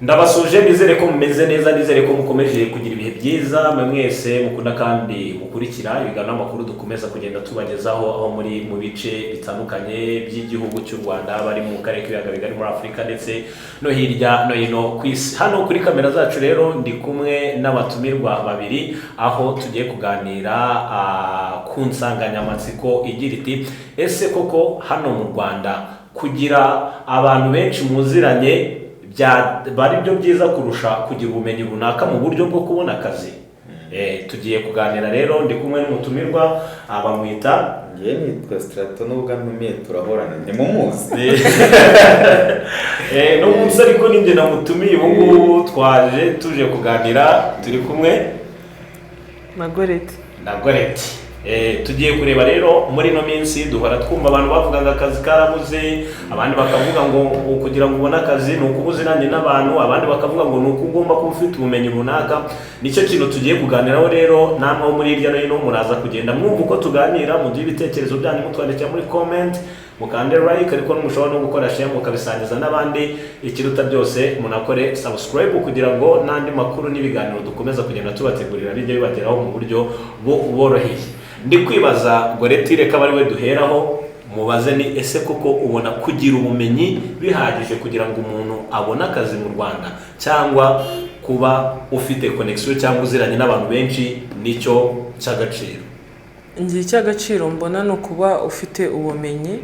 Ndabasuje, nizere ko mumeze neza, nizere ko mukomeje kugira ibihe byiza, mwe mwese mukunda kandi mukurikira ibiganiro n'amakuru dukomeza kugenda tubagezaho aho muri mu bice bitandukanye by'igihugu cy'u Rwanda, bari mu karere k'ibiyaga bigari, muri Afurika ndetse no hirya no hino ku isi. Hano kuri kamera zacu rero ndi kumwe n'abatumirwa babiri, aho tugiye kuganira ku nsanganyamatsiko igira iti: "Ese koko hano mu Rwanda kugira abantu benshi muziranye byaba ari byo byiza kurusha kugira ubumenyi runaka mu buryo bwo kubona akazi?" Tugiye kuganira rero, ndi kumwe n'umutumirwa, bamwita Ngewe nitwa Strato, nubwo antumiye turahorana, ntimumuzi. No munsi ariko ninjye namutumiye. Ubu ngubu twaje tuje kuganira, turi kumwe na Goreti. Na Goreti. Tugiye kureba rero, muri ino minsi duhora twumva abantu bavuga ngo akazi karabuze, abandi bakavuga ngo kugira ngo ubone akazi ni ukuba uziranye n'abantu, abandi bakavuga ngo ni uko ugomba kuba ufite ubumenyi runaka. Nicyo kintu tugiye kuganiraho rero. Namwe wo muri hirya no hino muraza kugenda mwumva uko tuganira, muduhe ibitekerezo byanyu mutwandikira muri comment, mukande like, ariko mushobora no gukora share mukabisangiza n'abandi. Ikiruta byose, munakore subscribe kugira ngo n'andi makuru n'ibiganiro dukomeza kugenda tubategurira bijye bibageraho mu buryo buboroheye. Ndi kwibaza, Goreti, reka abe ari we duheraho, mubaze ni ese koko ubona kugira ubumenyi bihagije kugira ngo umuntu abone akazi mu Rwanda, cyangwa kuba ufite connection cyangwa uziranye n'abantu benshi nicyo cy'agaciro? Njye icy'agaciro mbona ni ukuba ufite ubumenyi,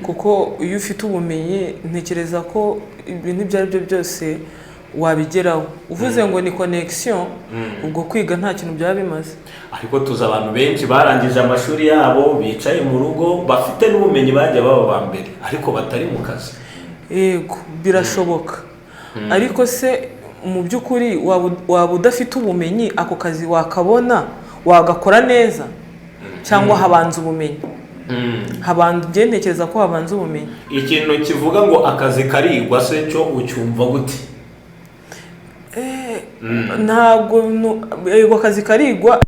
kuko iyo ufite ubumenyi ntekereza ko ibintu ibyo ari byo byose wabigeraho. Uvuze ngo ni connection, ubwo kwiga nta kintu byaba bimaze. Ariko tuzi abantu benshi barangije amashuri yabo bicaye mu rugo, bafite n'ubumenyi, bajya baba ba mbere, ariko batari mu kazi. Yego, birashoboka, ariko se mu by'ukuri waba udafite ubumenyi, ako kazi wakabona, wagakora neza, cyangwa habanza ubumenyi? Habanza, njye ntekereza ko habanza ubumenyi. Ikintu kivuga ngo akazi karigwa se cyo ucyumva gute? Ntabwo yego, akazi karigwa.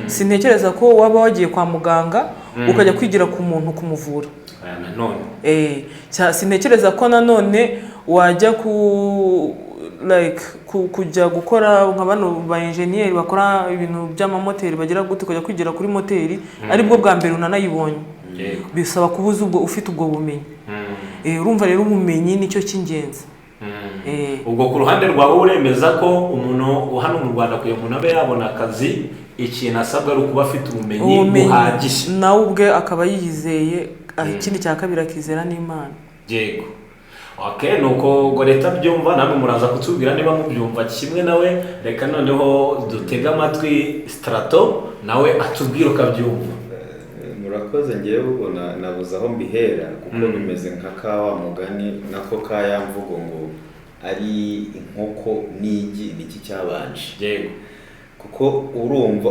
Sintekereza ko waba wagiye kwa muganga ukajya kwigira ku muntu kumuvura. Aya nanone. Sintekereza ko nanone wajya ku like kujya gukora nka bano ba enjeniyeri bakora ibintu by'amamoteri, bagira gute, ukajya kwigira kuri moteri aribwo bwa mbere unanayibonye. Bisaba kuba uzi ubwo, ufite ubwo bumenyi. Urumva rero ubumenyi nicyo cy'ingenzi. Ubwo ku ruhande rwawe uremeza ko umuntu hano mu Rwanda, kugira ngo umuntu abe yabona akazi, ikintu asabwa ari ukuba afite ubumenyi ubumenyi buhagije, nawe ubwe akaba yiyizeye, ikindi cya kabiri akizera n'Imana. Yego, okay, nuko Goreta byumva, namwe muraza kutubwira niba mubyumva kimwe nawe. Reka noneho dutege amatwi Strato, nawe atubwire uko abyumva. Murakoze. Ngewe ubwo nabuze aho mbihera, kuko bimeze nka ka wa mugani, nako ka ya mvugo ngo ari inkoko n'igi, niki cyabanje? Kuko urumva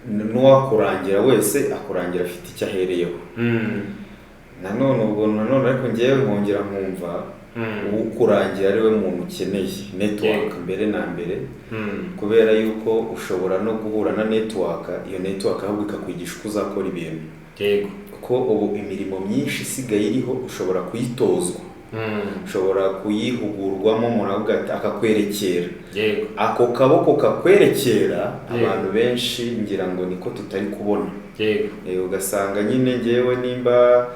n'uwakurangira wese akurangira afite icyo ahereyeho. Nanone ubwo nanone ariko ngewe nkongera nkumva ukurangira ari we muntu ukeneye network mbere na mbere, kubera yuko ushobora no guhura na network, iyo network ahubwo ikakwigisha uko uzakora ibintu, kuko ubu imirimo myinshi isigaye iriho ushobora kuyitozwa, ushobora kuyihugurwamo, umuntu avuga ati akakwerekera, ako kaboko kakwerekera. Abantu benshi ngira ngo niko tutari kubona. Ugasanga nyine ngewe nimba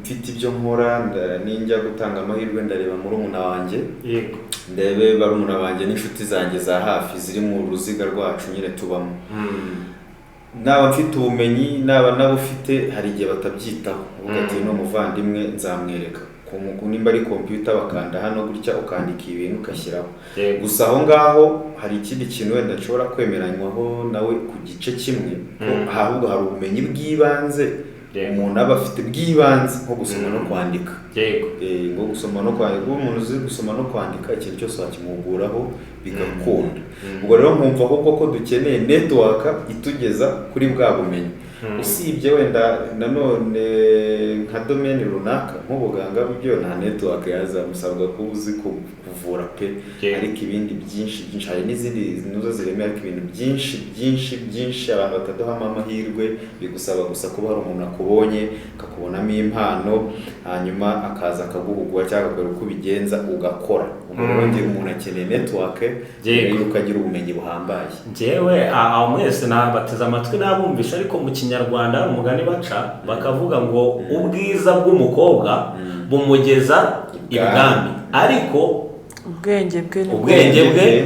mfite ibyo nkora, ninjya gutanga amahirwe ndareba murumuna wanjye, ndebe barumuna banjye n'inshuti zanjye za hafi ziri mu ruziga rwacu nyine tubamo. Naba mfite ubumenyi, naba nabufite, hari igihe batabyitaho, uvuga ati ni umuvandimwe nzamwereka. Nimba ari kompiyuta, bakanda hano gutya, ukandika ibintu ugashyiraho. Gusa aho ngaho hari ikindi kintu wenda nshobora kwemeranywaho nawe ku gice kimwe, ko ahubwo hari ubumenyi bw'ibanze umuntu aba afite bw'ibanze, nko gusoma no kwandika. Nko gusoma no kwandika, kuba umuntu uzi gusoma no kwandika, ikintu cyose wakimuhuguraho bigakunda. Ubwo rero nkumva ahubwo ko dukeneye network itugeza kuri bwa bumenyi. Usibye wenda nanone nka domaine runaka nk'ubuganga, byo nta network yazamusabwa kuba uzi kuvura pe. Ariko ibindi byinshi byinshi, hari n'izindi nuzo ziremera, ariko ibintu byinshi byinshi byinshi abantu bataduhamo amahirwe, bigusaba gusa kuba hari umuntu akubonye, akakubonamo impano, hanyuma akaza akaguhugura cyangwa akakwereka uko ubigenza ugakora. Ubwo rero ngira umuntu akeneye network rero ukagira ubumenyi buhambaye. Njyewe aho mwese nabateze amatwi nabumvisha, ariko mu Kinyarwanda hari umugani baca bakavuga ngo ubwiza bw'umukobwa bumugeza ibwami, ariko ubwenge bwe ni ubwenge bwe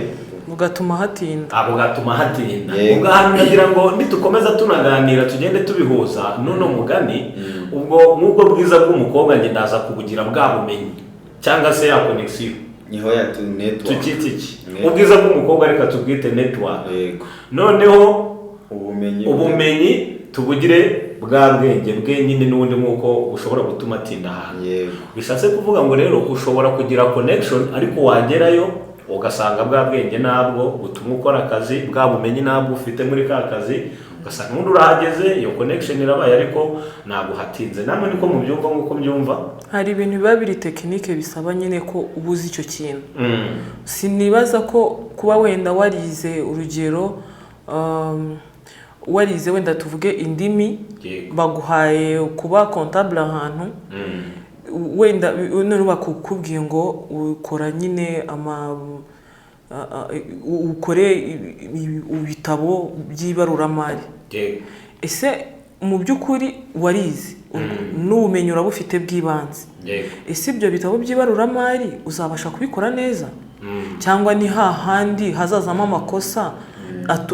bugatuma hatinda. Bugatuma hatinda. Ubwo ahantu nagira ngo nitukomeza tunaganira tugende tubihuza n'uno mugani, ubwo nk'ubwo bwiza bw'umukobwa njye ndaza kubugira bwa bumenyi cyangwa se ya connection. Niho ya tu network. Tukite iki? Network. Ubwiza bw'umukobwa reka tubwite network. Noneho ubumenyi ubumenyi tubugire bwa bwenge bwe nyine n'ubundi nk'uko bushobora gutuma atinda ahantu. Bishatse kuvuga ngo rero ushobora kugira connection, ariko wagerayo ugasanga bwa bwenge ntabwo butuma ukora akazi, bwa bumenyi ntabwo ufite muri ka kazi, ugasanga ubundi urahageze, iyo connection irabaye, ariko ntabwo hatinze. Namwe niko mubyumva nk'uko mbyumva? Hari ibintu biba biri technique, bisaba nyine ko uba uzi icyo kintu. Sinibaza ko kuba wenda warize, urugero, warize wenda tuvuge indimi, baguhaye kuba comptable ahantu, wenda none bakukubwiye ngo ukora nyine ama ukore ibitabo by'ibaruramari. Ese mu by'ukuri warize, n'ubumenyi urabufite bw'ibanze, ese ibyo bitabo by'ibaruramari uzabasha kubikora neza, cyangwa ni hahandi hazazamo amakosa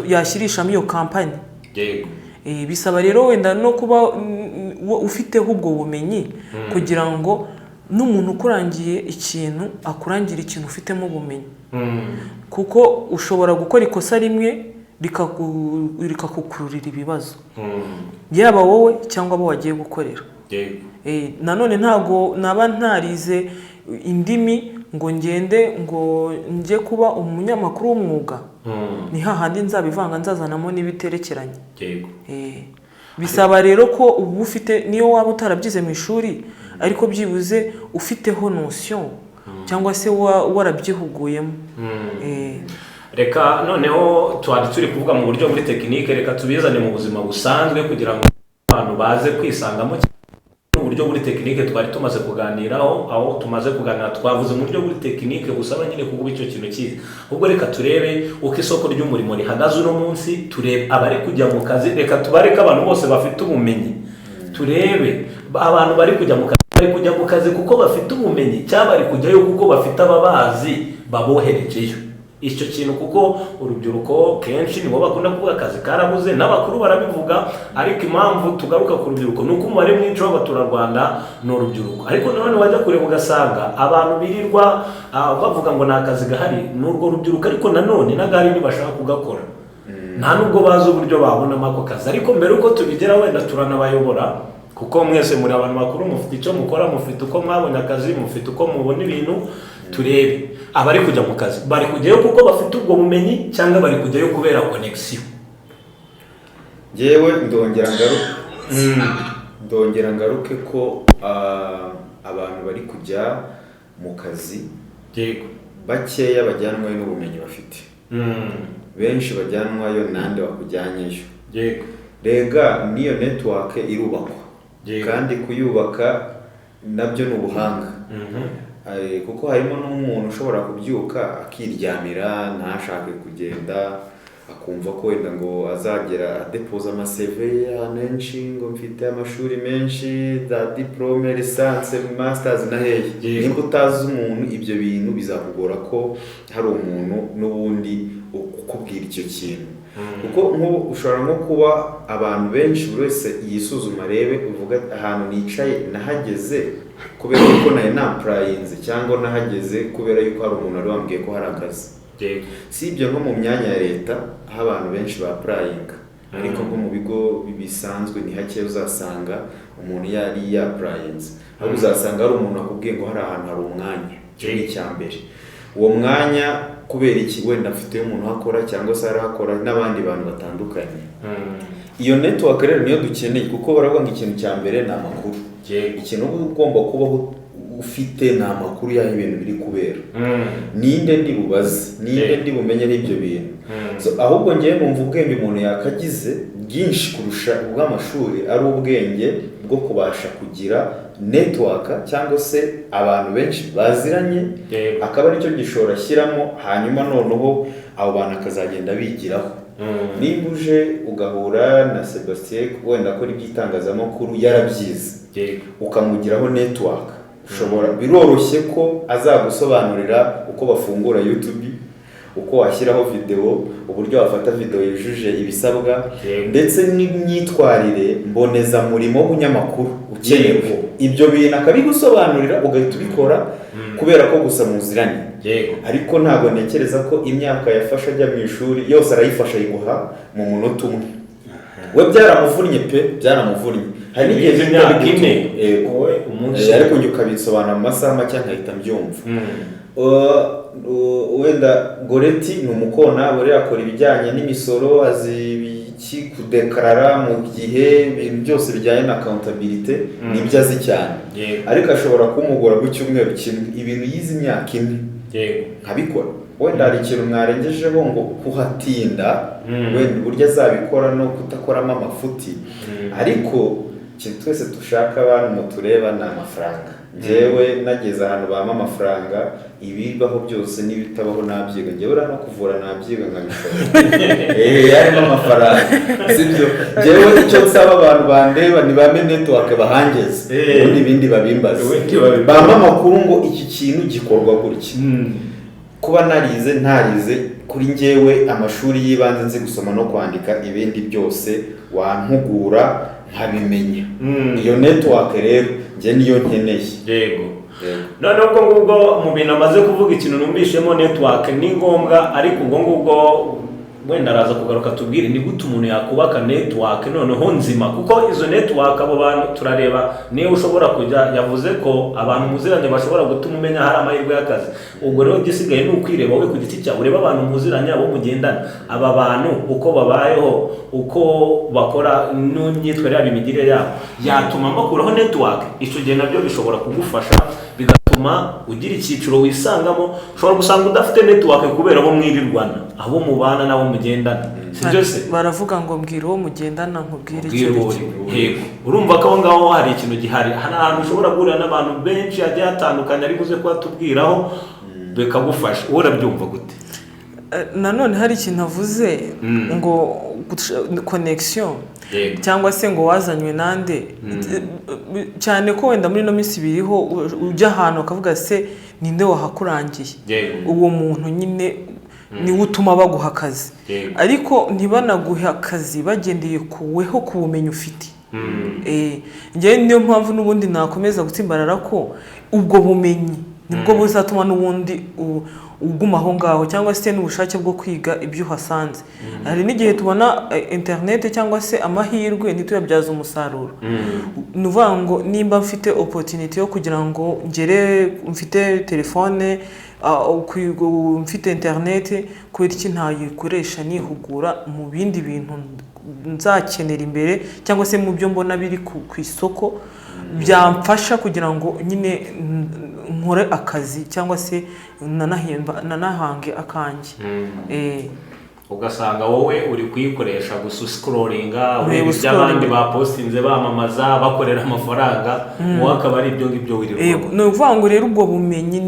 yashyirishamo iyo kampani? Bisaba rero wenda no kuba ufiteho ubwo bumenyi, kugira ngo n'umuntu ukurangiye ikintu akurangira ikintu ufitemo ubumenyi, kuko ushobora gukora ikosa rimwe rikakukururira ibibazo, yaba wowe cyangwa abo wagiye gukorera. Nanone ntabwo naba ntarize indimi ngo ngende ngo njye kuba umunyamakuru w'umwuga, ni hahandi nzabivanga, nzazanamo n'ibiterekeranye. Bisaba rero ko uba ufite, niyo waba utarabyize mu ishuri, ariko byibuze ufiteho notion cyangwa se warabyihuguyemo. Reka noneho twari turi kuvuga mu buryo muri technique, reka tubizane mu buzima busanzwe kugira ngo abantu baze kwisangamo. Uburyo muri technique twari tumaze kuganiraho, aho tumaze kuganira twavuze mu buryo muri technique busaba nyine kuba icyo kintu cyiza. Ubwo reka turebe uko isoko ry'umurimo rihagaze uno munsi, turebe abari kujya mu kazi. Reka tubareke abantu bose bafite ubumenyi, turebe abantu bari kujya mu kazi, bari kujya mu kazi kuko bafite ubumenyi cyangwa bari kujyayo kuko bafite ababazi baboherejeyo icyo kintu. Kuko urubyiruko kenshi nibo bakunda kuvuga akazi karabuze, n'abakuru barabivuga, ariko impamvu tugaruka ku rubyiruko ni uko umubare mwinshi w'abaturarwanda ni urubyiruko. Ariko nanone wajya kureba ugasanga abantu birirwa bavuga ngo ni akazi gahari ni urwo rubyiruko, ariko nanone n'agahari ntibashaka kugakora, nta nubwo bazi uburyo babonamo ako kazi. Ariko mbere uko tubigera wenda turanabayobora, kuko mwese muri abantu bakuru, mufite icyo mukora, mufite uko mwabonye akazi, mufite uko mubona ibintu. Turebe abari kujya mu kazi, bari kujyayo kuko bafite ubwo bumenyi cyangwa bari kujyayo kubera connection? Njyewe ndongera ngaruke ko abantu bari kujya mu kazi, bakeya bajyanwayo n'ubumenyi bafite, benshi bajyanwayo nande bakujyanyeyo. Rega n'iyo network irubakwa, kandi kuyubaka nabyo ni ubuhanga. Kuko harimo n'umuntu ushobora kubyuka akiryamira, ntashake kugenda, akumva ko wenda ngo azagera adepoza ama CV ahantu henshi, ngo mfite amashuri menshi, za diplôme, licence, masters na hehe. Nimba utazi umuntu, ibyo bintu bizakugora ko hari umuntu n'ubundi ukubwira icyo kintu. Kuko nk'ubu ushobora nko kuba abantu benshi, buri wese yisuzuma arebe, uvuga ati, ahantu nicaye nahageze kubera yuko nari napplyinze, cyangwa nahageze kubera yuko hari umuntu wari wambwiye ko hari akazi. Si ibyo, nko mu myanya ya leta aho abantu benshi bapplyinga, ariko nko mu bigo bisanzwe ni hake uzasanga umuntu yari yapplyinze, ahubwo uzasanga hari umuntu akubwiye ngo hari ahantu hari umwanya. Icyo ni icya mbere. Uwo mwanya kubera iki? Wenda mfite umuntu uhakora cyangwa se arahakora n'abandi bantu batandukanye. Iyo network rero niyo dukeneye, kuko baravuga ngo ikintu cya mbere ni amakuru. Ikintu uba ugomba kubaho ufite ni amakuru y'aho ibintu biri kubera, ninde ndi bubaze, ninde ndi bumenye n'ibyo bintu. So, ahubwo ngewe numva ubwenge umuntu yakagize bwinshi kurusha ubw'amashuri ari ubwenge bwo kubasha kugira network cyangwa se abantu benshi baziranye, akaba aricyo gishoro ashyiramo, hanyuma noneho abo bantu akazagenda bigiraho. Nimba uje ugahura na Sebastien, wenda akora iby'itangazamakuru yarabyize, ukamugiraho network, ushobora, biroroshye ko azagusobanurira uko bafungura YouTube, uko washyiraho video, uburyo wafata video yujuje ibisabwa, ndetse n'imyitwarire mbonezamurimo w'ubunyamakuru ukenewe. Ibyo bintu akabigusobanurira, ugahita ubikora kubera ko gusa muziranye. Ariko ntabwo ntekereza ko imyaka yafashe ajya mu ishuri yose arayifasha ayiguha mu munota umwe. We byaramuvunnye pe, byaramuvunnye. Hari n'igihe Bize bihita imyaka 4, Yego. wowe umunsi Ariko njye ukabisobanura mu masaha make nkahita mbyumva. Wenda Goreti ni umukona, buriya akora ibijyanye n'imisoro, azi iki kudekarara mu gihe, ibintu byose bijyanye na accountability nibyo azi cyane. Ariko ashobora kumugora ku cyumweru kimwe ibintu yize imyaka 4 nkabikora. Wenda hari ikintu mwarengejeho ngo kuhatinda, wenda uburyo azabikora no kudakoramo amafuti. Ariko ikintu twese dushaka, abantu mutureba, ni amafaranga. Njyewe nageze ahantu bampa amafaranga, ibibaho byose n'ibitabaho nabyiga. Njyewe uriya no kuvura nabyiga nkabishobora, harimo amafaranga, sibyo? Njyewe icyo nsaba abantu bandeba ni bampe network bahangeze, ubundi ibindi babimbaze. Ubundi babimbaze. Bampe amakuru ngo iki kintu gikorwa gutya. Kuba narize ntarize, kuri njyewe amashuri y'ibanze nzi gusoma no kwandika, ibindi byose wampugura nkabimenya. Iyo network rero njye niyo nkeneye. Noneho ubwo ngubwo mu bintu amaze kuvuga, ikintu numvishemo, network ni ngombwa, ariko ubwo ngubwo wenda araza kugaruka tubwire ni gute umuntu yakubaka network noneho nzima, kuko izo network, abo bantu turareba niyo ushobora kujya, yavuze ko abantu muziranye bashobora gutuma umenya hari amahirwe y'akazi. Ubwo rero igisigaye ni ukwireba wowe ku giti cyawe, urebe abantu muziranye, abo mugendana, aba bantu uko babayeho, uko bakora, n'imyitwarire yabo, imigirire yabo yatuma mbakuraho network. Icyo gihe nabyo bishobora kugufasha, bigatuma ugira icyiciro wisangamo. Ushobora gusanga udafite network kubera abo mwirirwana, abo mubana n'abo mugendana, si byo se? Baravuga ngo mbwira uwo mugendana nkubwire icyo Ubwira ari uwo cyo. uri. Yego, urumva ko aho ngaho hari ikintu gihari, hari ahantu ushobora guhurira n'abantu benshi hagiye hatandukanye, ariko uze kuhatubwiraho bikagufasha. Wowe urabyumva gute? Nanone hari ikintu avuze ngo connection cyangwa se ngo wazanywe nande, cyane ko wenda muri ino minsi biriho, ujya ahantu ukavuga se ninde wahakurangiye? Uwo muntu nyine niwe utuma baguha akazi. Ariko ntibanaguhe akazi bagendeye kuweho, ku bumenyi ufite. Njyewe niyo mpamvu n'ubundi nakomeza gutsimbarara ko ubwo bumenyi nibwo buzatuma n'ubundi uguma aho ngaho, cyangwa se n'ubushake bwo kwiga ibyo uhasanze. Hari n'igihe tubona interineti cyangwa se amahirwe ntituyabyaze umusaruro. Ni ukuvuga ngo nimba mfite opportunity yo kugira ngo ngere, mfite telefone, mfite interineti, kubera iki ntayikoresha nihugura mu bindi bintu nzakenera imbere, cyangwa se mu byo mbona biri ku isoko byamfasha kugira ngo nyine nkore akazi cyangwa se nanahange akanjye? Ugasanga wowe uri kuyikoresha gusa uscrollinga, ureba Ureba iby'abandi uscrollinga. bapostinze bamamaza bakorera amafaranga, wowe akaba ari ibyo ngibyo wirirwamo. Yego, ni ukuvuga ngo rero ubwo bumenyi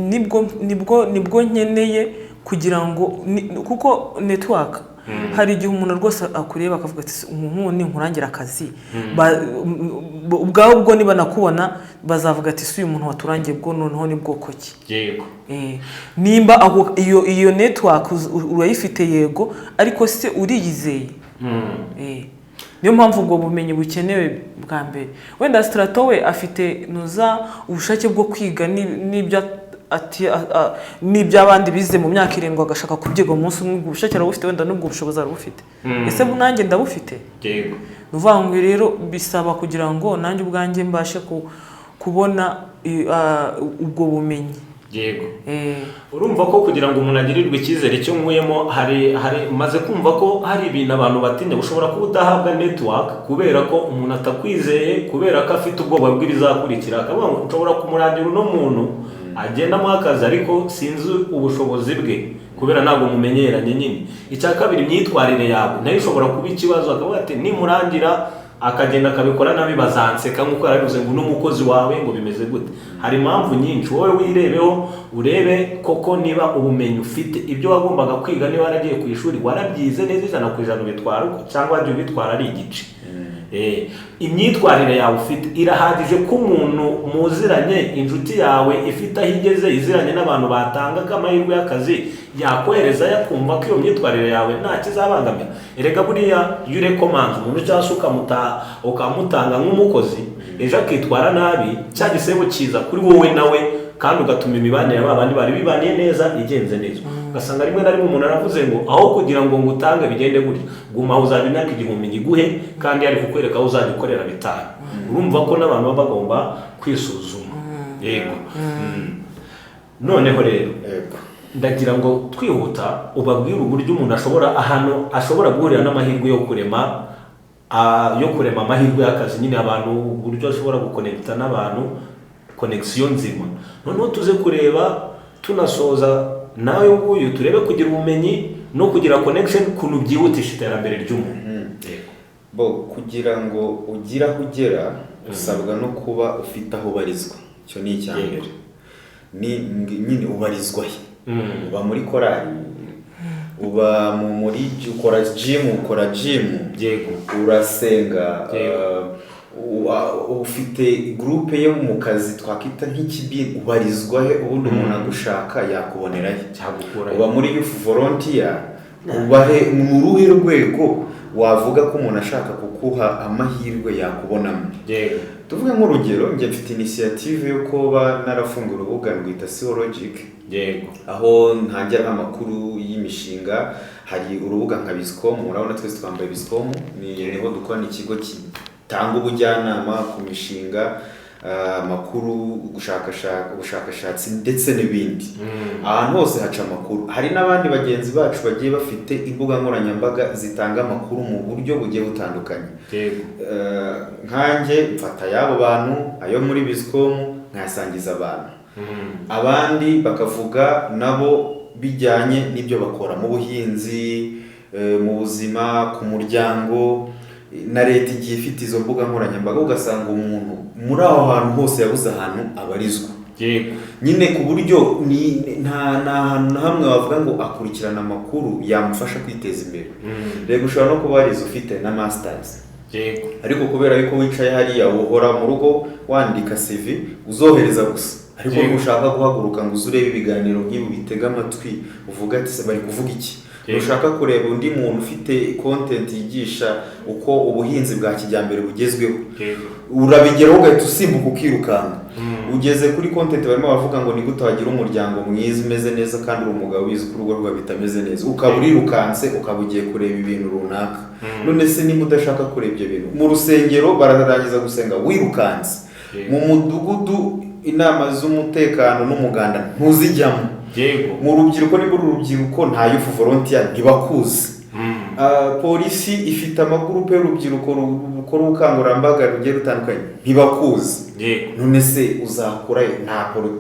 nibwo nkeneye kugira ngo kuko network, hari igihe umuntu rwose akureba akavuga ati umuntu ninkurangira akazi, ubwawe ubwo niba nakubona bazavuga ati si uyu muntu waturangiye, bwo noneho ni bwoko ki? Nimba aho iyo network urayifite, yego, ariko se uriyizeye? Niyo mpamvu ubwo bumenyi bukenewe bwa mbere. Wenda Strato we afite nuza ubushake bwo kwiga n'ibyo n'iby'abandi bize mu myaka 7 agashaka kubyiga umunsi umwe. Ubwo bushake arabufite, wenda n'ubwo bushobozi arabufite. Ese nanjye ndabufite? Ni ukuvuga ngo rero bisaba kugira ngo nanjye ubwanjye mbashe kubona ubwo bumenyi. Yego. Urumva ko kugira ngo umuntu agirirwe icyizere, icyo nkuyemo, hari maze kumva ko hari ibintu abantu batinya. Ushobora kuba udahabwa network kubera ko umuntu atakwizeye, kubera ko afite ubwoba bw'ibizakurikira, akavuga ngo nshobora kumurangira uno muntu agenda amuha akazi, ariko sinzi ubushobozi bwe kubera ntabwo mumenyeranye nyine. Icya kabiri, imyitwarire yawe nayo ishobora kuba ikibazo, akavuga ati nimurangira akagenda akabikora nabi bazanseka, nk'uko yarabivuze ngo uno mukozi wawe ngo bimeze gute. Hari impamvu nyinshi. Wowe wirebeho, urebe koko niba ubumenyi ufite, ibyo wagombaga kwiga, niba waragiye ku ishuri warabyize neza 100%, ubitwara uko cyangwa wagiye ubitwara ari igice. Imyitwarire yawe ufite irahagije ko umuntu muziranye, inshuti yawe ifite aho igeze, iziranye n'abantu batanga amahirwe y'akazi, yakohereza, yakumva ko iyo myitwarire yawe nta kizabangamira. Erega buriya iyo urekomanze umuntu cyangwa se ukamutanga nk'umukozi, ejo akitwara nabi, cya gisebo kiza kuri wowe nawe, kandi ugatuma imibanire ya ba bandi bari bibaniye neza igenze neza. Ugasanga rimwe na rimwe umuntu aravuze ngo aho kugira ngo ngutange bigende gutya, guma aho uzaba imyaka 1000 nyiguhe, kandi yari kukwereka aho uzajya ukorera 5. Urumva ko n'abantu baba bagomba kwisuzuma. Yego. Noneho rero ndagira ngo twihuta ubabwire uburyo umuntu ashobora, ahantu ashobora guhurira n'amahirwe yo kurema amahirwe y'akazi nyine, abantu uburyo ashobora gukonekita n'abantu, connection nzima. Noneho tuze kureba tunasoza nawe nguyu, turebe kugira ubumenyi no kugira connection ukuntu byihutisha iterambere ry'umuntu. Yego. Bo kugira ngo ugire aho ugera, usabwa no kuba ufite aho ubarizwa. Icyo ni icya mbere. Ni nyine ubarizwa he? Uba muri korali, uba muri ukora gym, urasenga, ufite groupe yo mu kazi twakwita nk'ikibi, ubarizwa he? Ubundi umuntu agushaka yakubonera he? Cyagukura. Uba muri youth volunteer, uba he? Mu ruhe rwego wavuga ko umuntu ashaka kuguha amahirwe yakubonamo? Tuvuge nk'urugero, njye mfite initiative yo kuba narafunguye urubuga rwita Logic, aho ntangiraho amakuru y'imishinga. Hari urubuga nka Biscom, urabona twese twambaye Biscom, niho dukorana, ikigo gitanga ubujyanama ku mishinga, amakuru, gushakashaka, ubushakashatsi ndetse n'ibindi. Ahantu hose haca amakuru. Hari n'abandi bagenzi bacu bagiye bafite imbuga nkoranyambaga zitanga amakuru mu buryo bugiye butandukanye. Nkanjye mfata ay'abo bantu, ayo muri Biscom, nkayasangiza abantu, abandi bakavuga nabo bijyanye n'ibyo bakora mu buhinzi, mu buzima, ku muryango. Na leta igiye ifite izo mbuga nkoranyambaga, ugasanga umuntu muri aho hantu hose yabuze ahantu abarizwa. Nyine ku buryo ni nta hantu na hamwe wavuga ngo akurikirana amakuru yamufasha kwiteza imbere. Rego ushobora no kuba warize ufite na masters, ariko kubera yuko wicaye hariya uhora mu rugo wandika CV uzohereza gusa, ariko ntushaka guhaguruka ngo uze urebe ibiganiro nk'ibi, bitega amatwi uvuga ati se bari kuvuga iki? Ntushaka kureba undi muntu ufite content yigisha uko ubuhinzi bwa kijyambere bugezweho. Urabigeraho ugahita usimbuka ukirukanka, ugeze kuri content barimo bavuga ngo ni gute wagira umuryango mwiza umeze neza kandi uri umugabo wize uko urugo rwawe bitameze neza, ukaba urirukanse, ukaba ugiye kureba ibintu runaka. None se niba udashaka kureba ibyo bintu, mu rusengero bararangiza gusenga wirukanse, mu mudugudu inama z'umutekano n'umuganda ntuzijyamo, mu rubyiruko niba uri urubyiruko nta youth volunteer, ntibakuzi. Polisi ifite amagurupe y'urubyiruko rukora ubukangurambaga rugiye rutandukanye, ntibakuzi. None se uzakora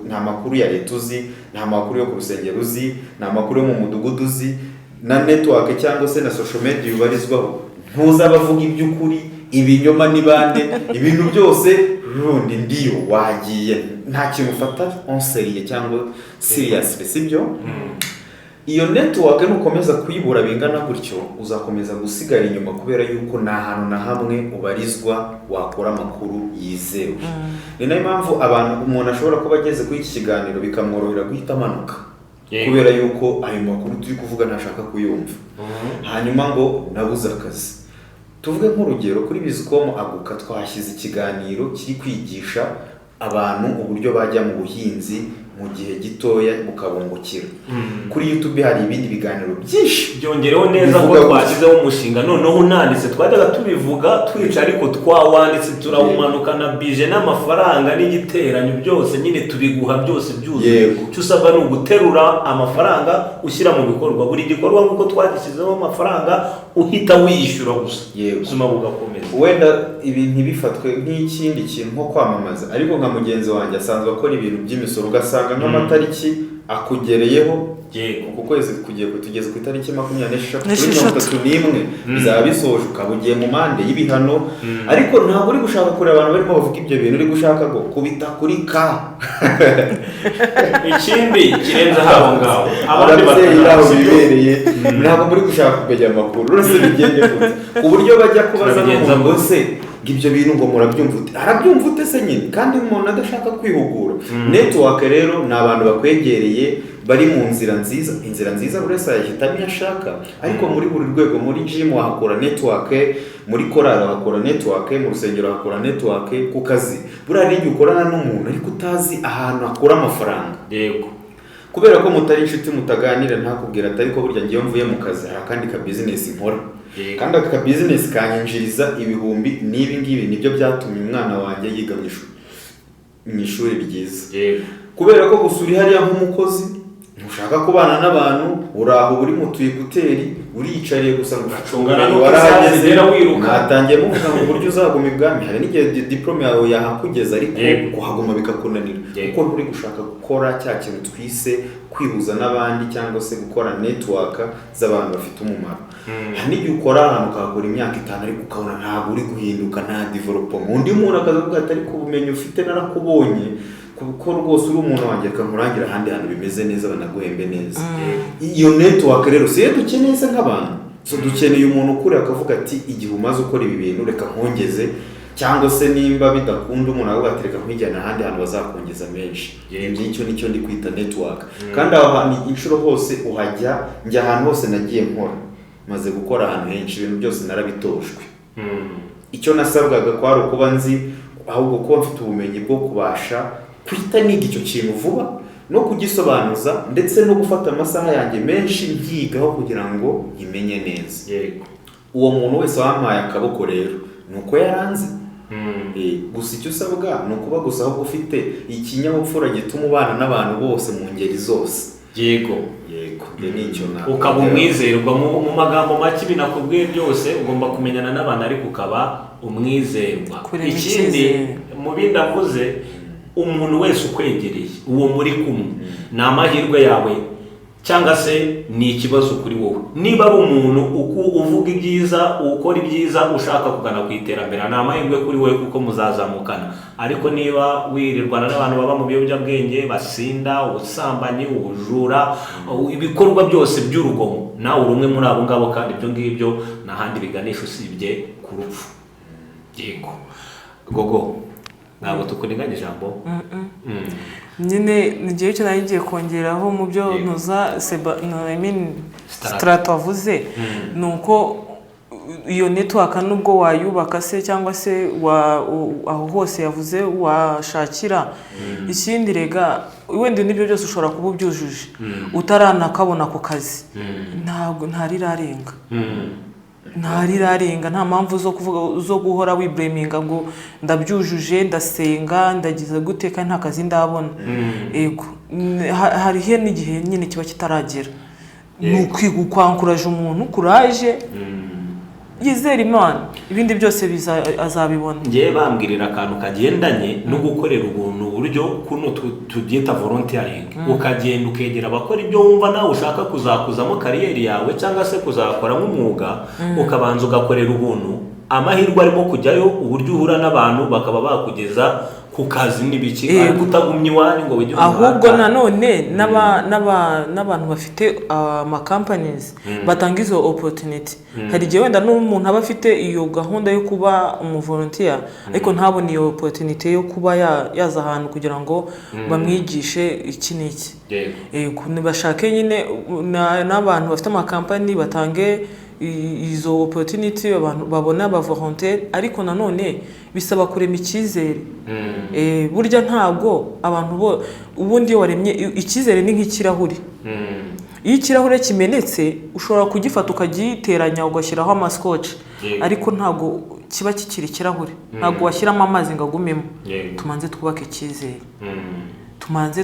nta makuru ya leta uzi, nta makuru yo ku rusengero uzi, nta makuru yo mu mudugudu uzi, na network cyangwa se na social media ubarizwaho ntuzabavuga iby'ukuri, ibinyoma ni bande, ibintu byose rundi ndiyo wagiye, nta kintu ufata en sérieux cyangwa seriously, sibyo? Iyo network nukomeza kuyibura bingana gutyo, uzakomeza gusigara inyuma, kubera yuko nta hantu na hamwe ubarizwa wakura amakuru yizewe. Ni nayo mpamvu abantu, umuntu ashobora kuba ageze kuri iki kiganiro bikamworohera guhita amanuka, kubera yuko ayo makuru turi kuvuga ntashaka kuyumva. Hanyuma ngo nabuze akazi, tuvuge nk'urugero kuri Bizcom aguka twashyize ikiganiro kiri kwigisha abantu uburyo bajya mu buhinzi. mu gihe gitoya bukabungukira. Kuri YouTube hari ibindi biganiro byinshi. Byongereho neza ko Bivuga gutya. twashyizeho umushinga noneho unanditse. Twajyaga tubivuga twica, ariko twawanditse, turawumanuka na budget n'amafaranga n'igiteranyo byose nyine, tubiguha byose byuzuye. Icyo usabwa ni uguterura amafaranga ushyira mu bikorwa buri gikorwa nk'uko twagishyizeho amafaranga, uhita wiyishyura gusa, ubuzima bugakomeza. Wenda ibi ntibifatwe nk'ikindi kintu nko kwamamaza, ariko nka mugenzi wanjye asanzwe akora ibintu by'imisoro, ugasanga nk'amatariki akugereyeho, uku kwezi kugiye kutugeza ku itariki 26, kuri 31 bizaba bisoje, ukaba ugiye mu mande y'ibihano, ariko ntabwo uri gushaka kureba abantu barimo bavuga ibyo bintu, uri gushaka ngo kubita kuri ka. Ikindi kirenze aho ngaho, abandi ababyeyi aho batanazi bibereye, ntabwo muri gushaka kumenya amakuru. Uretse bigende gute ku buryo bajya kubaza Turabigenza n'umuntu ngo gute? se ngo ibyo bintu ngo murabyumva ute? Arabyumva ute se nyine kandi umuntu adashaka kwihugura? Network rero ni abantu bakwegereye, bari mu nzira nziza. Inzira nziza buri wese yahitamo iyo ashaka, ariko muri buri rwego, muri gym wahakura network, muri korali wahakura network, mu rusengero wahakura network, ku kazi buriya hari igihe ukorana n'umuntu ariko utazi ahantu akura amafaranga, kubera ko mutari inshuti, mutaganira, ntakubwira ati: "Ariko burya ngiyo mvuye mu kazi hari akandi ka business nkora, kandi aka ka business kanyinjiriza ibihumbi n'ibi ngibi, nibyo byatumye umwana wanjye yiga mu ishuri ryiza." Kubera ko gusa uri hariya nk'umukozi, ntushaka kubana n'abantu, uri aho uri mu tu écouteurs, uriyicariye gusa ngo Uracungana n'uko warahageze, isaha zigera wiruka. Mwatangiye muvuga ngo uburyo uzaguma ibwami, hari n'igihe diplôme yawe yahakugeza, ariko kuhaguma bikakunanira, kuko nturi gushaka gukora cya kintu twise kwihuza n'abandi cyangwa se gukora network z'abantu bafite umumaro. Hari n'igihe ukora ahantu ukahakora imyaka 5, ariko ukabona ntabwo uri guhinduka, nta development. Undi muntu akaza avuga ati: "Ariko ubumenyi ufite narakubonye, kuko rwose uri umuntu wanjye, reka nkurangire ahandi hantu bimeze neza, banaguhembe neza." Iyo network rero si iyo dukeneye se nk'abantu? So dukeneye umuntu ukuri akavuga ati: "Igihe umaze ukora ibi bintu, reka nkongeze," cyangwa se nimba bidakunda, umuntu akavuga ati: "Reka nkwijyane ahandi hantu bazakongeza menshi." Ibyo icyo nicyo ndi kwita network. Kandi aho hantu inshuro hose uhajya, njya ahantu hose nagiye nkora, maze gukora ahantu henshi, ibintu byose narabitojwe. Icyo nasabwaga kwari ukuba nzi, ahubwo kuba mfite ubumenyi bwo kubasha guhita niga icyo kintu vuba no kugisobanuza, ndetse no gufata amasaha yanjye menshi mbyigaho kugira ngo nkimenye neza. Uwo muntu wese wampaye akaboko rero ni uko yaranze. Gusa icyo usabwa ni ukuba gusa ahubwo ufite ikinyabupfura gituma ubana n'abantu bose mu ngeri zose. Yego, njye nicyo nakongera. Ukaba umwizerwa. Mu magambo make, ibi nakubwiye byose, ugomba kumenyana n'abantu ariko ukaba umwizerwa. Kurema Ikindi icyizere. mu bindi avuze, umuntu wese ukwegereye, uwo muri kumwe, ni amahirwe yawe cyangwa se ni ikibazo kuri wowe. Niba ari umuntu uvuga ibyiza, ukora ibyiza, ushaka kugana ku iterambere, ni amahirwe kuri wowe kuko muzazamukana. Ariko niba wirirwana n'abantu baba mu biyobyabwenge, basinda, ubusambanyi, ubujura, ibikorwa byose by'urugomo, nawe uri umwe muri abo ngabo, kandi ibyo ngibyo nta handi biganisha usibye ku rupfu. Yego gogo, ntabwo tukuniganya ijambo. Nyine ni igihe cyo nari ngiye kongeraho mu byo ntuza seba no, I mean, Strato. Strato avuze, ni uko iyo network nubwo wayubaka se cyangwa se aho hose yavuze washakira ikindi, rega wenda n'ibyo byose ushobora kuba ubyujuje utaranakabona ako kazi, ntabwo ntarirarenga, ntarirarenga. Nta mpamvu zo kuvuga, zo guhora wiblaminga ngo ndabyujuje, ndasenga, ndagize gute, kandi nta kazi ndabona. Yego. Hariho n'igihe nyine kiba kitaragera. Ni ukwiga ukwankuraje umuntu kuraje, yizera Imana, ibindi byose azabibona. Ngewe bambwirira akantu kagendanye no gukorera ubuntu, uburyo kuno tubyita volunteering, ukagenda ukegera abakora ibyo wumva nawe ushaka kuzakuzamo career yawe cyangwa se kuzakora nk'umwuga, ukabanza ugakorera ubuntu. Amahirwe arimo kujyayo, uburyo uhura n'abantu bakaba bakugeza ku kazi n'ibiki, ariko utagumye iwanyu ngo wigire Ahubwo umuhata. nanone n'abantu bafite amakampanizi batanga izo opportunity. Hari igihe wenda n'umuntu aba afite iyo gahunda yo kuba umuvolunteer, ariko ntabone iyo opportunity yo kuba yaza ahantu kugira ngo bamwigishe iki n'iki. Yego, nibashake nyine n'abantu bafite amakampani batange. izo opportunity, abantu babona aba volontaire, ariko nanone bisaba kurema icyizere. Burya ntabwo abantu bo, ubundi iyo waremye icyizere ni nk'ikirahure. Iyo ikirahure kimenetse, ushobora kugifata ukagiteranya, ugashyiraho amasikoci, ariko ntabwo kiba kikiri ikirahure, ntabwo washyiramo amazi ngo agumemo. Tumanze twubake icyizere, tumanze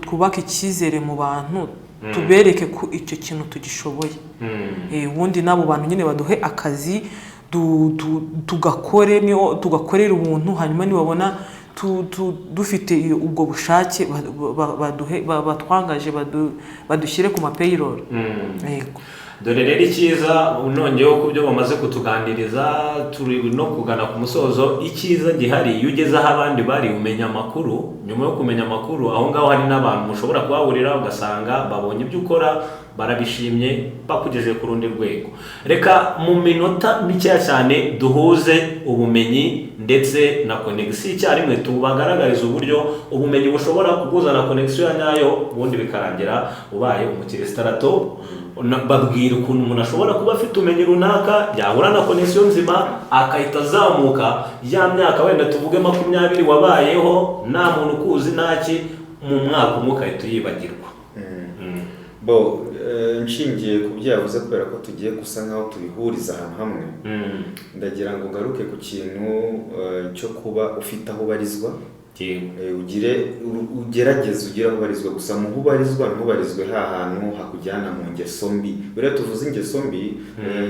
twubake icyizere mu bantu, tubereke ko icyo kintu tugishoboye. Ubundi n'abo bantu nyine baduhe akazi, tugakore, niyo tugakorera ubuntu, hanyuma nibabona dufite ubwo bushake, baduhe, batwangaje, badushyire ku ma payroll. Yego. Dore rero icyiza, nongeyeho ku byo bamaze kutuganiriza, turi no kugana ku musozo. Icyiza gihari, iyo ugeze aho abandi bari umenya amakuru. Nyuma yo kumenya amakuru, aho ngaho hari n'abantu mushobora kuhahurira, ugasanga babonye ibyo ukora, barabishimye, bakugejeje ku rundi rwego. Reka mu minota mikeya cyane duhuze ubumenyi ndetse na connexion icyarimwe, tubagaragariza uburyo ubumenyi bushobora kuguzana connexion ya nyayo, ubundi bikarangira ubaye umukirisitu. Babwira ukuntu umuntu ashobora kuba afite ubumenyi runaka, yahura na connexion nzima, akahita azamuka. Ya myaka wenda tuvuge 20 wabayeho nta muntu ukuzi ntaki, mu mwaka umwe ugahita uyibagirwa. Bo nshingiye ku byo yavuze, kubera ko tugiye gusa nkaho tubihuriza ahantu hamwe, ndagira ngo ngaruke ku kintu cyo kuba ufite aho ubarizwa. Ugire ugerageze ugire aho ubarizwa. Gusa mu aho ubarizwa, ntubarizwe ha hantu hakujyana mu ngeso mbi. Buriya tuvuze ingeso mbi,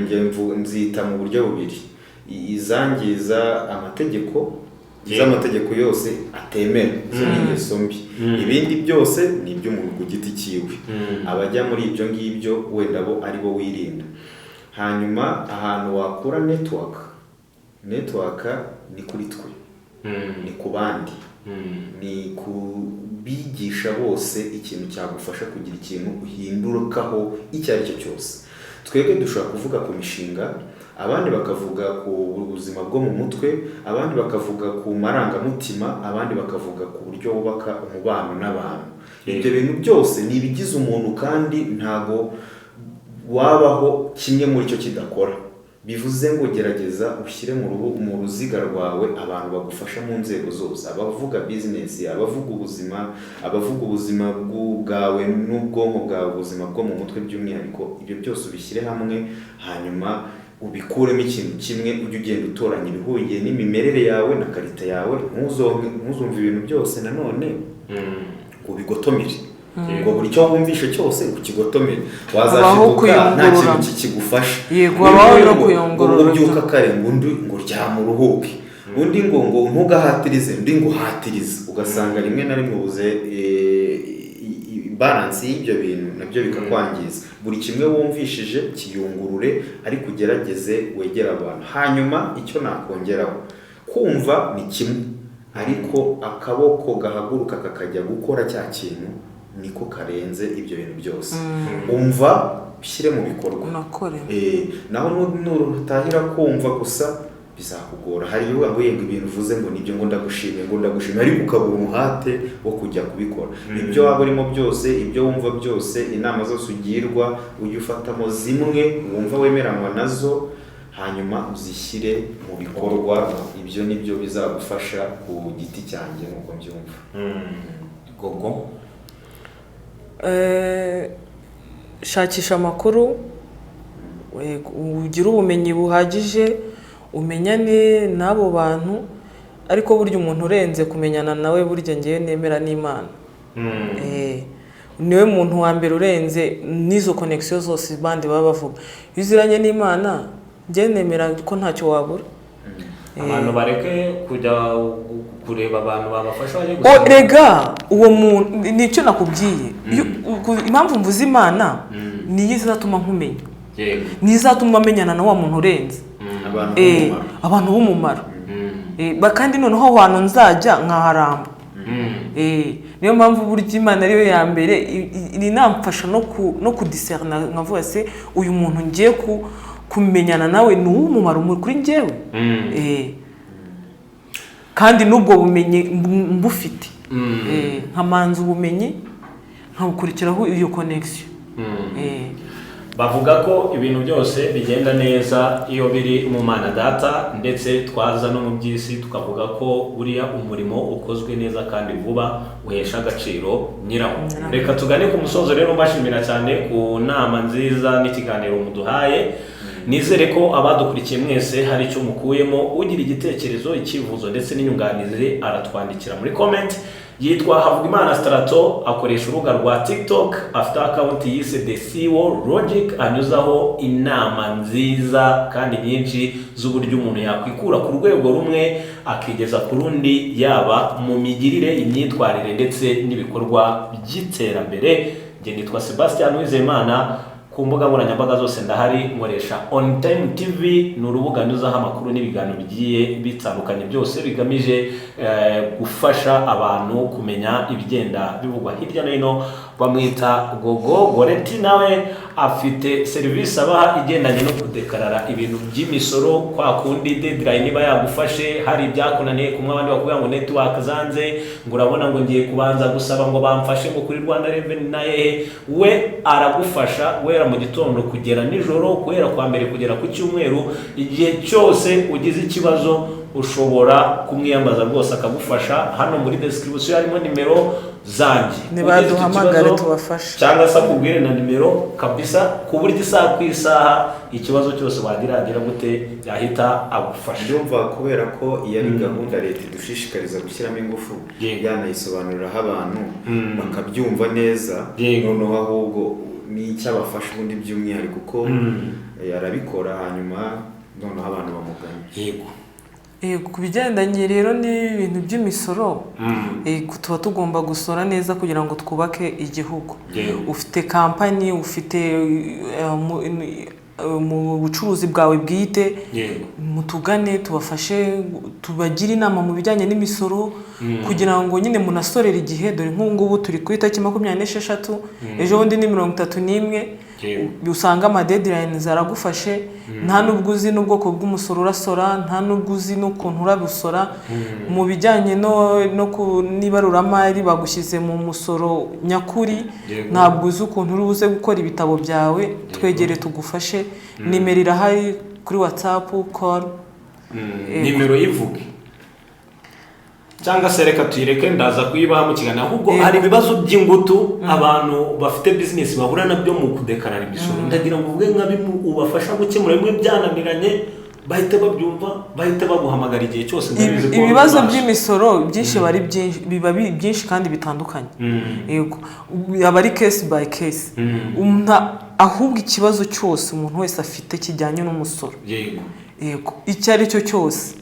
njye nzita mu buryo bubiri: izangiza amategeko, iz'amategeko yose atemera, izo ni ingeso mbi. Ibindi byose ni iby'umuntu ku giti cyiwe. Abajya muri ibyo ngibyo wenda bo ari bo wirinda. Hanyuma ahantu wakura network ni kuri twe, ni ku bandi, ni ku bigisha bose ikintu cyagufasha kugira ikintu uhindukaho icyo ari cyo cyose. Twebwe dushobora kuvuga ku mishinga, abandi bakavuga ku buzima bwo mu mutwe, abandi bakavuga ku marangamutima, abandi bakavuga ku buryo wubaka umubano n'abantu. Ibyo bintu byose ni ibigize umuntu, kandi ntago wabaho kimwe muri cyo kidakora. Bivuze ngo gerageza ushyire mu ruziga rwawe abantu bagufasha mu nzego zose: abavuga business, abavuga ubuzima, abavuga ubuzima bwawe n'ubwonko bwawe, ubuzima bwo mu mutwe by'umwihariko. Ibyo byose ubishyire hamwe, hanyuma ubikuremo ikintu kimwe, ujye ugenda utoranya ibihuye n'imimerere yawe na qualité yawe. Ntuzumve ibintu byose nanone ngo ubigotomere, ngo buri cyo wumvishe cyose ukigotomere. Habaho Wazashiduka nta kuyungurura. kintu kikigufasha. Yego, Niba habaho no ngo kuyungurura. ngo ubyuka kare, ngo undi ngo ryama uruhuke, undi ngo ntugahatirize, undi ngo hatirize, ugasanga rimwe na rimwe ubuze balance y'ibyo bintu, nabyo bikakwangiza. Buri kimwe wumvishije kiyungurure, ariko ugerageze wegere abantu. Hanyuma icyo nakongeraho, kumva ni kimwe, ariko akaboko gahaguruka kakajya gukora cya kintu niko karenze ibyo bintu byose. Umva, ushyire mu bikorwa. Unakore. Naho nutahira kumva gusa bizakugora. Hari ibivuga ngo yego, ibintu uvuze ngo nibyo, ngo ndagushimiye, ngo ndagushimiye, ariko ukabura umuhate wo kujya kubikora. Ibyo waba urimo byose, ibyo wumva byose, inama zose ugirwa, ujye ufatamo zimwe wumva wemeranywa nazo, hanyuma uzishyire mu bikorwa. Ibyo nibyo bizagufasha ku giti cyanjye, nuko mbyumva. Gogo. Shakisha amakuru, ugire ubumenyi buhagije, umenyane n'abo bantu. Ariko burya umuntu urenze kumenyana nawe, burya ngewe nemera n'Imana. Niwe muntu wa mbere urenze n'izo connexion zose bandi baba bavuga. Iyo uziranye n'Imana, njyewe nemera ko ntacyo wabura. Abantu bareke kujya kureba abantu babafasha, bajye O, gusenga. Rega uwo muntu nicyo nakubwiye. Impamvu mvuze Imana, niyo izatuma nkumenya, niyo izatuma menyana na wa muntu urenze. Abantu b'umumaro. Abantu b'umumaro. Kandi noneho aho hantu nzajya nkaharamba. Niyo mpamvu burya Imana ariyo ya mbere inamfasha no kudiserna, nkavuga se uyu muntu ngiye kumenyana nawe ni uw'umumaro kuri njyewe. Kandi n'ubwo bumenyi mbufite, nkamanza ubumenyi, nkabukurikiraho iyo connexion. Bavuga ko ibintu byose bigenda neza iyo biri mu Mana Data, ndetse twaza no mu by'isi tukavuga ko buriya umurimo ukozwe neza kandi vuba uhesha agaciro nyirawo. Reka tugane ku musozo rero, mbashimira cyane ku nama nziza n'ikiganiro muduhaye. Nizere ko abadukurikiye mwese hari icyo mukuyemo. Ugira igitekerezo, icyifuzo ndetse n'inyunganizi aratwandikira muri comment. Yitwa Havugimana Strato, akoresha urubuga rwa TikTok, afite account yise The CEO Logic, anyuzaho inama nziza kandi nyinshi z'uburyo umuntu yakwikura ku rwego rumwe akigeza ku rundi, yaba mu migirire, imyitwarire ndetse n'ibikorwa by'iterambere. Njye nitwa Sebastian Uwizeyimana. Ku mbuga nkoranyambaga zose ndahari, nkoresha On Time TV. Ni urubuga nyuzaho amakuru n'ibiganiro bigiye bitandukanye, byose bigamije gufasha abantu kumenya ibigenda bivugwa hirya no hino. Bamwita Gogo Goreti, nawe afite serivisi abaha igendanye no kudekarara ibintu by'imisoro, kwa kundi deadline niba yagufashe, hari ibyakunaniye kumwe, abandi bakubwira ngo network zanze, ngo urabona ngo ngiye kubanza gusaba ngo bamfashe ngo kuri Rwanda Revenue na hehe. We aragufasha guhera mu gitondo kugera nijoro, guhera kwa mbere kugera ku cyumweru. Igihe cyose ugize ikibazo ushobora kumwiyambaza rwose akagufasha. Hano muri description harimo nimero zanjye. Nibaduhamagare Ugize icyo kibazo, tubafashe. cyangwa se akubwire na nimero kabisa, ku buryo isaha ku isaha ikibazo cyose wagira agira gute yahita agufasha. Ndumva kubera ko iyo ari gahunda leta idushishikariza gushyiramo ingufu, yanayisobanuriraho abantu bakabyumva neza. Noneho ahubwo n'icyo abafasha ubundi by'umwihariko, kuko arabikora, hanyuma noneho abantu bamugana. Yego, ku bigendanye rero n'ibintu by'imisoro, tuba tugomba gusora neza kugira ngo twubake igihugu. Ufite kampani, ufite mu bucuruzi bwawe bwite, mutugane tubafashe, tubagire inama mu bijyanye n'imisoro kugira ngo nyine munasorere igihe. Dore nk'ubu ngubu turi ku itariki 26, ejo bundi ni 31. Usanga ama deadlines aragufashe, nta nubwo uzi n'ubwoko bw'umusoro urasora, nta nubwo uzi n'ukuntu urabusora. Mu bijyanye no ku n'ibaruramari bagushyize mu musoro nyakuri, ntabwo uzi ukuntu uri buze gukora ibitabo byawe. Twegere tugufashe, nimero irahari kuri WhatsApp call. Nimero yivuge, cyangwa se reka tuyireke, ndaza kuyibaha mu kiganiro. Ahubwo hari ibibazo by'ingutu abantu bafite business bahura nabyo mu kudekarara imisoro. Ndagira ngo uvuge nka bimwe ubafasha gukemura, bimwe byananiranye bahita babyumva, bahita baguhamagara igihe cyose. Ndabizi ko Ibibazo ubasha. by'imisoro byinshi biba ari byinshi, biba byinshi kandi bitandukanye. Yego, aba ari case by case. Ahubwo ikibazo cyose umuntu wese afite kijyanye n'umusoro, yego, icyo ari cyo cyose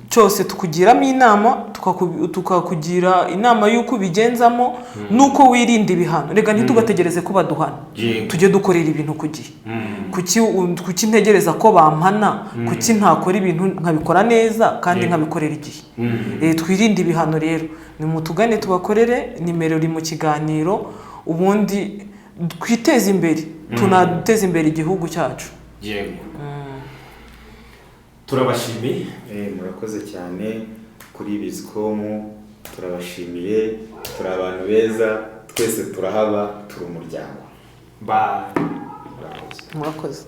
cyose tukugiramo inama, tukakugira inama y'uko ubigenzamo n'uko wirinda ibihano. Reka ntitugategereze ko baduhana, tujye dukorera ibintu ku gihe. Kuki ntegereza ko bampana? Kuki ntakora ibintu nkabikora neza kandi nkabikorera igihe? Twirinde ibihano rero. Nimutugane tubakorere, nimero iri mu kiganiro, ubundi twiteze imbere, tunateze imbere igihugu cyacu. Yego, turabashimiye. Murakoze cyane kuri Bizcom, turabashimiye. Turi abantu beza twese, turahaba, turi umuryango. Bye. Murakoze. Murakoze.